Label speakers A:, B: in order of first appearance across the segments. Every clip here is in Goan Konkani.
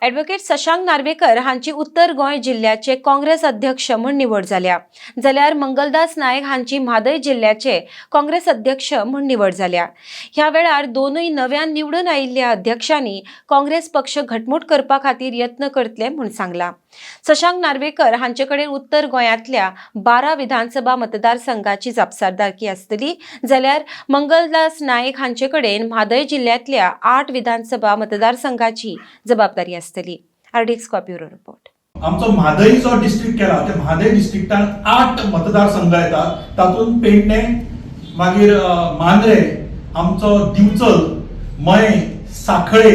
A: ॲडव्होकेट शशांक नार्वेकर हांची उत्तर गोंय जिल्ल्याचे काँग्रेस अध्यक्ष म्हूण निवड जाल्या, जाल्यार मंगलदास नायक हांची म्हादय जिल्ल्याचे काँग्रेस अध्यक्ष म्हूण निवड जाल्या. ह्या वेळार दोनूय नव्यान निवडून आयिल्ल्या अध्यक्षांनी काँग्रेस पक्ष घटमूट करपा खातीर यत्न करतले म्हूण सांगलां. शशांक नार्वेकर हांचे कडेन उत्तर गोंयांतल्या 12 विधानसभा मतदारसंघाची जापसालदारकी आसतली, जाल्यार मंगलदास नायक हांचे कडेन म्हादय जिल्ल्यांतल्या 8 विधानसभा मतदारसंघाची जबाबदारी आसतली. RDX bureau report.
B: आमचो म्हादय जो डिस्ट्रिक्ट केला, त्या म्हादय डिस्ट्रिक्टान 8 मतदारसंघ येतात. तातूंत पेडणे, मागीर मांद्रे, आमचो दिवचल, मये, साखळे,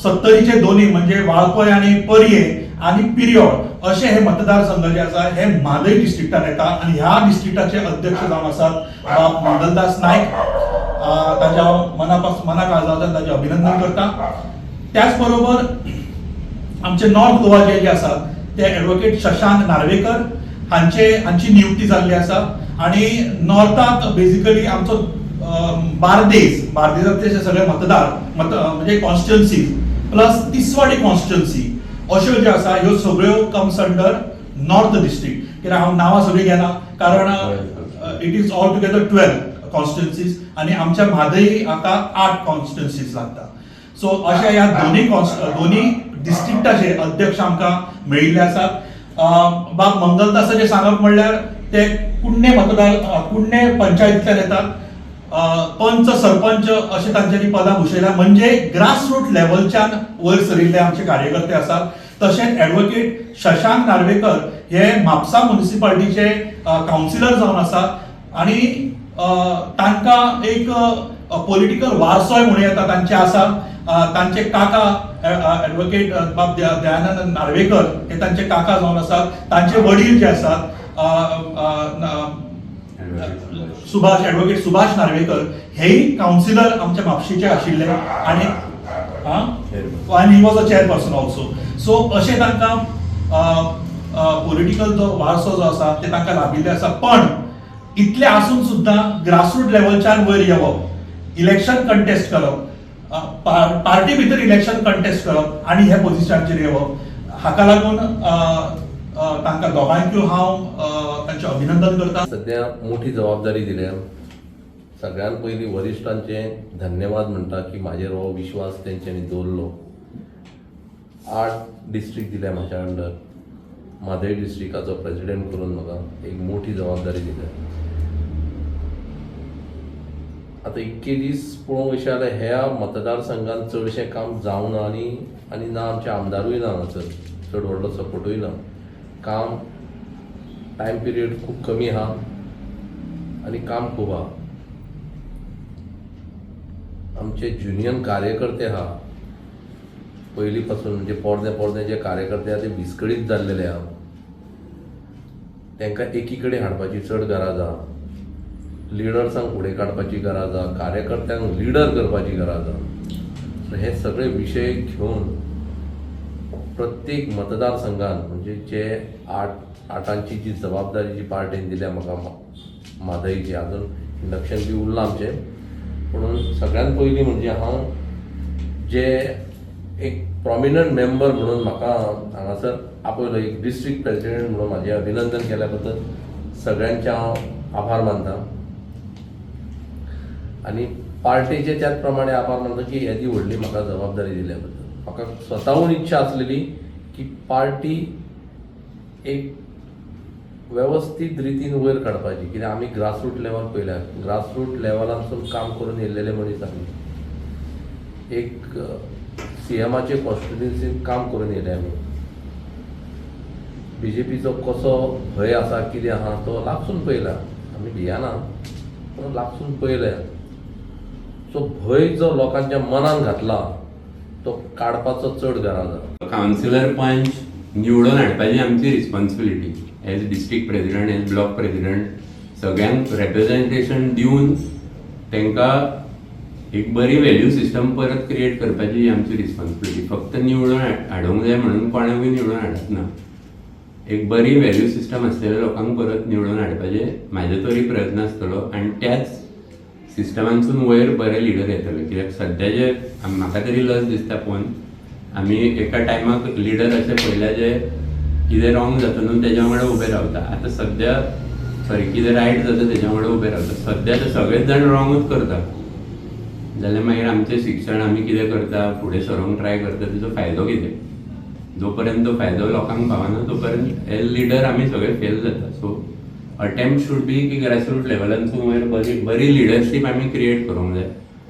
B: सत्तरीचे दोन्ही म्हणजे वाळपय आनी पर्ये आनी पिरियोड अशे हे मतदारसंघ जे आसा हे म्हादय डिस्ट्रिक्टान येता. आनी ह्या डिस्ट्रिक्टाचे अध्यक्ष जावन आसात बाब मंगलदास नायक. ताच्या हांव मना काळजांतल्यान ताचें अभिनंदन करता. त्याच बरोबर आमचे नॉर्थ गोवा जे जे आसात ते एडवोकेट शशांक नार्वेकर हांची नियुक्ती जाल्ली आसा. आनी नॉर्थाक बेजिकली आमचो बार्देज, बार्देजांतले जे सगळे मतदार मत म्हणजे कॉन्स्टिट्युन्सी प्लस तिसवाडी कॉन्स्टिट्युन्सी अश्यो ज्यो आसा ह्यो सगळ्यो कम्स अंडर नॉर्थ डिस्ट्रिक्ट. कित्याक हांव नांवां सगळीं घेना, कारण it is all together 12 constituencies आनी आमच्या म्हादय हाका 8 कॉन्स्टिट्युन्सीज लागता. सो अशा ह्या दोन्ही डिस्ट्रिक्टाचे अध्यक्ष आमकां मेळिल्ले आसात. बाब मंगलदासाचें सांगप म्हणल्यार ते कुडणे मतदार, कुडणे पंचायतींतल्यान येतात. पंच, सरपंच अशें तांच्यांनी पदां भुशयल्या, म्हणजे ग्रासरूट लेवलच्यान वयर सरिल्ले आमचे कार्यकर्ते आसात. तशेंच एडवोकेट शशांक नार्वेकर हे म्हापसा म्युनिसिपालिटीचे कावन्सिलर जावन आसात आनी तांकां एक पॉलिटिकल वारसोय म्हणूं येता तांचे आसा. तांचे काका एडवोकेट बाब दयानंद नार्वेकर हे तांचे काका जावन आसात. तांचे वडील जे आसात सुभाष, एडवोकेट सुभाष नार्वेकर हेय कावन्सिलर आमच्या म्हापशेचे आशिल्ले आनी he was a chairperson also. So अशें तांकां पॉलिटिकल जो वारसो जो आसा ते तांकां लाभिल्ले आसा. पण इतले आसून सुद्दां ग्रासरूट लेवलच्यान वयर येवप, इलेक्शन कंटेस्ट करप, पार्टी भितर इलेक्शन कंटेस्ट करप आनी ह्या पोजिशनाचेर येवप, हाका लागून तांकां दोगांयकूय हांव तांचें अभिनंदन करता.
C: सध्या मोठी जबाबदारी दिल्या. सगळ्यात पयलीं वरिश्ठांचे धन्यवाद म्हणटा की म्हाजेर हो विश्वास तेंच्यांनी दवरलो. 8 डिस्ट्रिक्ट दिल्या म्हाज्या अंडर. म्हादय डिस्ट्रिक्टाचो प्रेजिडेंट करून म्हाका एक मोठी जबाबदारी दिल्या. आतां इतके दीस पळोवंक वयशे जाल्यार ह्या मतदारसंघान चडशें काम जावना आनी ना आमचे आमदारूय ना हांगासर, चड व्हडलो सपोर्टूय ना. काम टायम पिरियड खूब कमी आहा आनी काम खूब आहा. आमचे ज्युनियर कार्यकर्ते आहा पयलीं पासून, म्हणजे पोरणे पोरणे जे कार्यकर्ते आहा ते विस्कळीत जाल्लेले आहा. तांकां एकी कडेन हाडपाची चड गरज आहा. लिडर्सांक फुडें काडपाची गरज आहा, कार्यकर्त्यांक लिडर करपाची गरज आहा. सो हे सगळे विशय घेवन प्रत्येक मतदारसंघान म्हणजे जे 8 आठांची जी जबाबदारी जी पार्टीन दिल्या म्हाका म्हादयची, अजून इंडक्शन बी उरलां आमचें, पुणून सगळ्यात पयलीं म्हणजे हांव जे एक प्रॉमिनंट मेंबर म्हणून म्हाका हांगासर आपयलो, एक डिस्ट्रिक्ट प्रेसिडेंट म्हणून म्हाजें अभिनंदन केल्या बद्दल सगळ्यांचें हांव आभार मानता आनी पार्टीचे त्याच प्रमाणे आभार मानता की येदी व्हडली म्हाका जबाबदारी दिल्या बद्दल. म्हाका स्वताहून इच्छा आसलेली की पार्टी एक वेवस्थीत रितीन वयर काडपाची, कित्याक आमी ग्रासरूट लेवल पळयल्या. ग्रासरूट लेवलांसून काम करून येयल्लेले मनीस आमी. एक सीएमाचे कॉन्स्टिट्युन्सीन काम करून येयले आमी. बीजेपीचो कसो भंय आसा, कितें आहा तो लागसून पळयला आमी. भियाना पूण लागसून पळयल्या. सो भंय जो लोकांच्या मनान घातला तो काडपाचो चड गरज आहा.
D: कावन्सिलर, पंच निवडून हाडपाची आमची responsibility as district president, as block president. सगळ्यांक रेप्रेझेंटेशन दिवन तांकां एक बरी व्हॅल्यू सिस्टम परत क्रिएट करपाची ही आमची रिस्पॉन्सिबिलिटी. फक्त निवडून हाडूंक जाय म्हणून कोणाकूय निवडून हाडप ना. एक बरी व्हॅल्यू सिस्टम आसलेल्या लोकांक परत निवडून हाडपाचे म्हाजे तरी प्रयत्न आसतलो आनी त्याच सिस्टमांतसून वयर बरे लिडर येतले. कित्याक सद्या जे म्हाका तरी लज दिसता पळोवन आमी एका टायमाक लिडर अशे पळयल्या जे कितें रॉंग जाता न्हू तेज्या वांगडा उबे रावता. आतां सद्या सॉरी कितें रायट जाता तेज्या वांगडा उबे रावता. सद्या तर सगळेच जाण रॉंगूच करता जाल्यार मागीर आमचें शिक्षण आमी कितें करता फुडें सरोंक ट्राय करता तेजो फायदो कितें? जो पर्यंत तो फायदो लोकांक पावना तो पर्यंत एज लिडर आमी सगळे फेल जाता. सो अटेम्प्ट should be की ग्रासरूट लेवलांतसून वयर बरी बरी लिडरशीप आमी क्रिएट करूंक जाय.